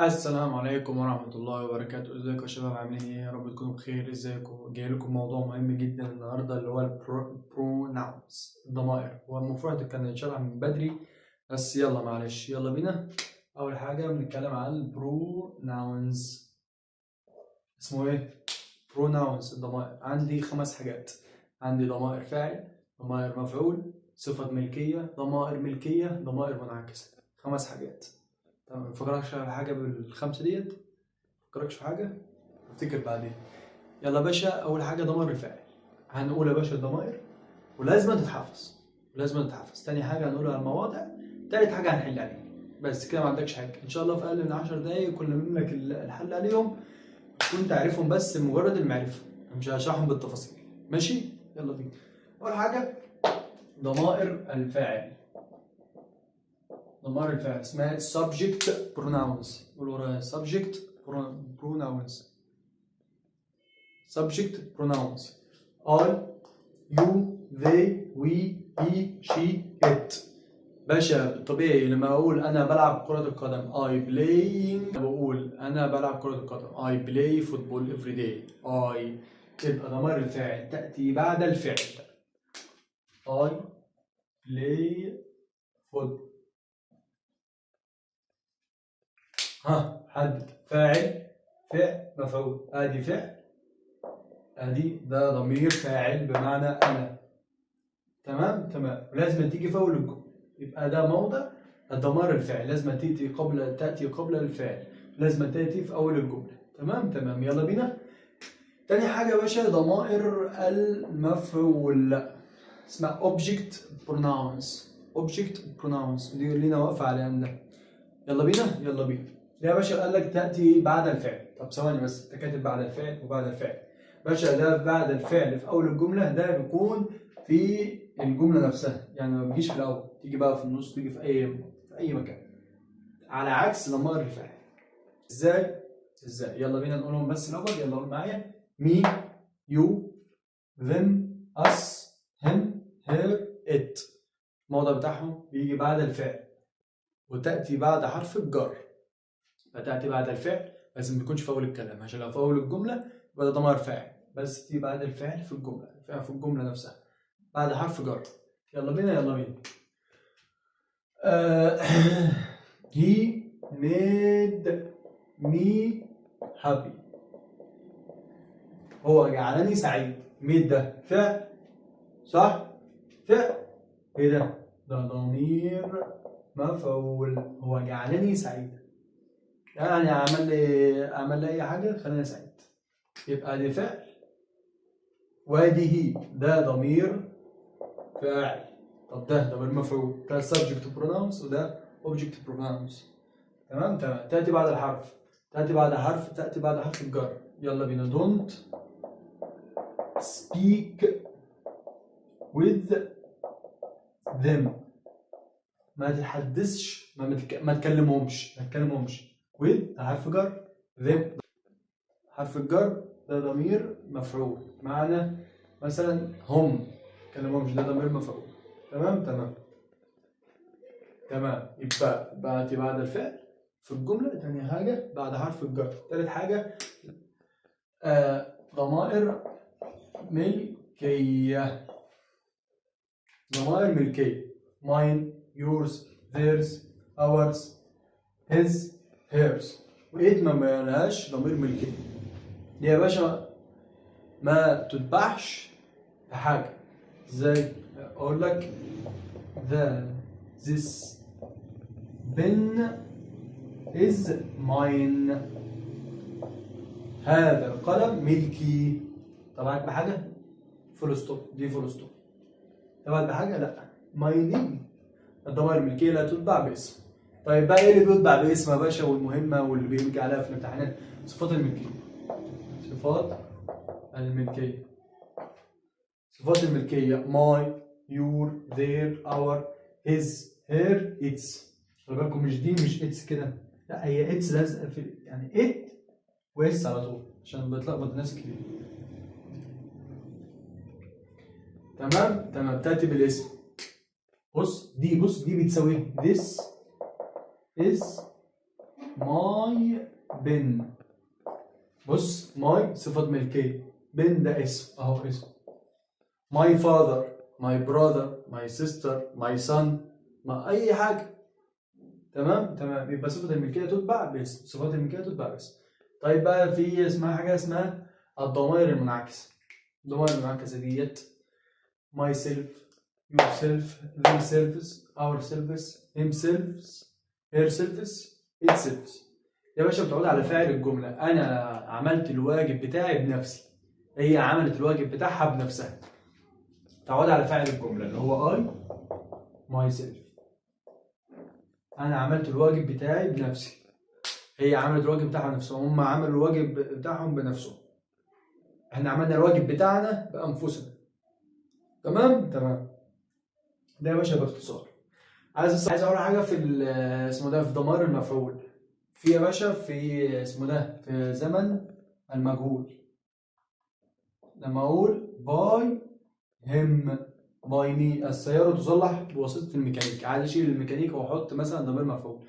السلام عليكم ورحمة الله وبركاته. ازيكم يا شباب، عاملين ايه؟ يا رب تكونوا بخير. ازيكم؟ جاي لكم موضوع مهم جدا النهارده اللي هو ال pronouns، الضمائر. هو المفروض كان يتشرح من بدري بس يلا معلش، يلا بينا. اول حاجة بنتكلم على ال pronouns. اسمه ايه؟ pronouns، الضمائر. عندي 5 حاجات، عندي ضمائر فاعل، ضمائر مفعول، صفة ملكية، ضمائر ملكية، ضمائر منعكسة. 5 حاجات. تمام، ما تفكركش في حاجة بالخمسة ديت، ما تفكركش في حاجة، افتكر بعدين. يلا يا باشا، أول حاجة ضمائر الفاعل. هنقول يا باشا الضمائر ولازم تتحفظ، ولازم تتحفظ. تاني حاجة هنقولها المواضع، تالت حاجة هنحل عليهم. بس كده ما عندكش حاجة. إن شاء الله في أقل من 10 دقايق كنا منك الحل عليهم، كنت عارفهم بس مجرد المعرفة، مش هشرحهم بالتفاصيل. ماشي؟ يلا بينا. أول حاجة ضمائر الفاعل. ضمائر الفاعل اسمها subject pronouns. قول ورايا subject pronouns. subject pronouns. I, you, they, we, he, she, it. باشا بالطبيعي لما اقول انا بلعب كرة القدم I playing، بقول انا بلعب كرة القدم I play football every day. I تبقى ضمائر الفاعل تأتي بعد الفعل. I play football. ها حدد فاعل، فعل، مفعول. ادي فعل، ادي ده ضمير فاعل بمعنى انا. تمام تمام. ولازم تيجي في اول الجمله، يبقى ده موضع الضمائر الفاعل، لازم تاتي قبل الفعل، لازم تاتي في اول الجمله. تمام تمام، يلا بينا. تاني حاجه يا باشا ضمائر المفعول، اسمها object pronouns. object pronouns دي لينا واقفه على ده. يلا بينا يلا بينا. يا باشا قال لك تأتي بعد الفعل. طب ثواني بس، انت كاتب بعد الفعل وبعد الفعل. باشا ده بعد الفعل في أول الجملة، ده بيكون في الجملة نفسها، يعني ما بيجيش في الأول، تيجي بقى في النص، تيجي في أي مكان. على عكس ضمائر الفاعل. إزاي؟ إزاي؟ يلا بينا نقولهم بس الأول. يلا قول معايا: me, you, them, us, him, her, it. الموضع بتاعهم بيجي بعد الفعل وتأتي بعد حرف الجر. فتأتي بعد الفعل، لازم ما يكونش في أول الكلام، عشان لو في أول الجملة يبقى ده ضمائر فاعل، بس تيجي بعد الفعل في الجملة، الفعل في الجملة نفسها بعد حرف جر. يلا بينا يلا بينا. He made me happy. هو جعلني سعيد. made ده فعل، صح؟ فعل. ايه ده؟ ده ضمير مفعول. هو جعلني سعيد، يعني عمل لي اي حاجه خلاني سعيد. يبقى دي فعل وادي هي، ده ضمير فاعل. طب ده ضمير مفعول، ده subject pronouns وده object pronouns. تمام تمام. تاتي بعد الحرف، تاتي بعد حرف، تاتي بعد حرف الجر. يلا بينا. don't speak with them. ما تتحدثش، ما تكلمهمش، ما تكلمهمش. with حرف جر، them حرف الجر، ده ضمير مفعول. معنى مثلا هم، ما تكلمهمش، ده ضمير مفعول. تمام تمام تمام. يبقى بعد الفعل في الجملة. تاني حاجة بعد حرف الجر. تالت حاجة ضمائر ملكية. ضمائر ملكية: mine, yours, theirs, ours, his, hers. وإيه ما لهاش ضمير ملكية. دي يا باشا ما تتبعش بحاجة. ازاي؟ أقول لك the this pen is mine. هذا القلم ملكي. تبعت بحاجة؟ full stop، دي full stop. تبعت بحاجة؟ لأ. mine دي الضمائر الملكية لا تتبع باسم. طيب بقى ايه اللي بيتبع باسم يا باشا والمهمة واللي بيجي عليها في الامتحانات؟ صفات الملكية. صفات الملكية. صفات الملكية: my, your, their, our, his, her, its. خلي بالكم مش دي، مش its كده، لا هي its لازقة في، يعني it و s على طول عشان بتلخبط ناس كتير. تمام تمام. تأتي بالاسم. بص دي، بص دي بتساوي this is my pen. بص my صفة ملكية، pen ده اسم اهو اسم. my father، my brother، my sister، my son، ما اي حاجة. تمام تمام. يبقى صفة الملكية تتبع باسم، صفات الملكية تتبع باسم. طيب بقى في اسمها حاجة اسمها الضمائر المنعكسة. الضمائر المنعكسة ديت myself، yourself، themselves، ourselves، himself، herself، itself. يا باشا بتعود على فاعل الجملة. أنا عملت الواجب بتاعي بنفسي، هي عملت الواجب بتاعها بنفسها. تعود على فاعل الجملة اللي هو I myself. أنا عملت الواجب بتاعي بنفسي، هي عملت الواجب بتاعها بنفسها، هم عملوا الواجب بتاعهم بنفسهم، احنا عملنا الواجب بتاعنا بأنفسنا. تمام تمام. ده يا باشا باختصار. عايز اقول حاجة في اسمه ده، في ضمائر المفعول. في يا باشا في اسمه ده في زمن المجهول، لما اقول by him، by me، السيارة تصلح بواسطة الميكانيك. عايز اشيل الميكانيك واحط مثلا ضمير مفعول،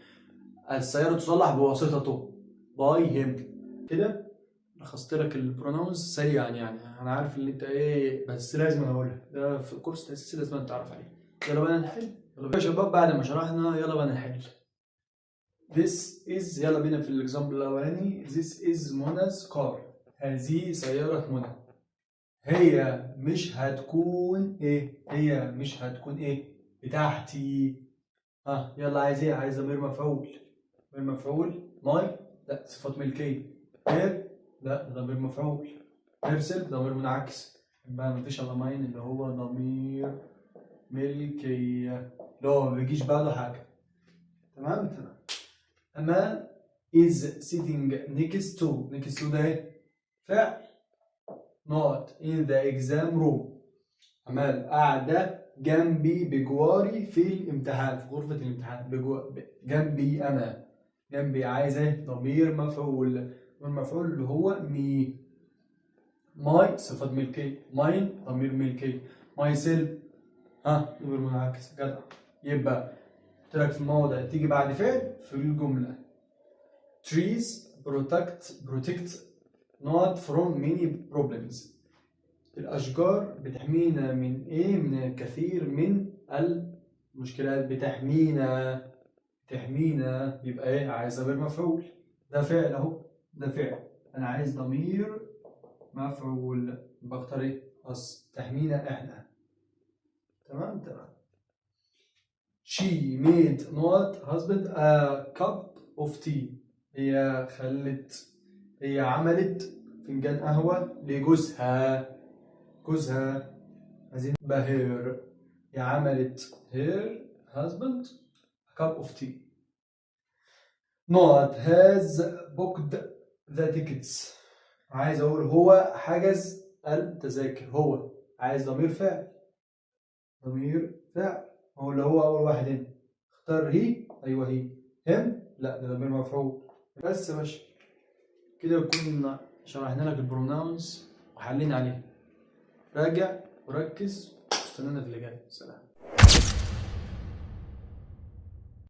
السيارة تصلح بواسطته، by him. كده لخصت لك ال pronouns سريعا، يعني انا عارف اللي انت ايه، بس لازم اقولها، ده في كورس تاسيسي لازم تعرف عليه. يلا بقى نحل. يلا يا شباب بعد ما شرحنا يلا بقى نحل. This is، يلا بينا في ال example الاولاني. This is Mona's car، هذه سيارة منى. هي مش هتكون ايه؟ هي مش هتكون ايه؟ بتاعتي. ها يلا عايز ايه؟ عايز ضمير مفعول. ضمير مفعول my، لا صفات ملكية. her، لا ضمير مفعول. herself ضمير منعكس، يبقى مفيش الا mine اللي هو ضمير ملكية اللي هو ما بيجيش بعده حاجة. تمام تمام. أمال is sitting next to، next to ده ايه؟ فعل. not in the exam room. أمال قاعدة جنبي بجواري في الامتحان، في غرفة الامتحان، جنبي أنا، جنبي. عايز ايه؟ ضمير مفعول، والمفعول اللي هو me. my صفة ملكية، mine ضمير ملكية، myself ها ضمير منعكس. جدع. يبقى قلت لك في الموضع تيجي بعد فعل في الجملة. trees protect not from many problems. الأشجار بتحمينا من إيه؟ من الكثير من المشكلات. بتحمينا، تحمينا يبقى إيه؟ عايز ضمير مفعول، ده فعل أهو، ده فعل، أنا عايز ضمير مفعول، بختار إيه؟ us، تحمينا إحنا. تمام تمام. She made not husband a cup of tea. هي خلت، هي عملت فنجان قهوة لجوزها. جوزها عايزين يبقى her. هي عملت her husband a cup of tea. Not has booked the tickets. عايز أقول هو حجز التذاكر. هو عايز ضمير فاعل، ضمير فاعل هو اللي هو أول واحد هنا. اختار he، أيوه he. him، لا ده ضمير مفعول. بس يا باشا كده يكون شرحنا لك ال pronouns وحلينا عليها. راجع وركز واستنانا في اللي جاي. سلام.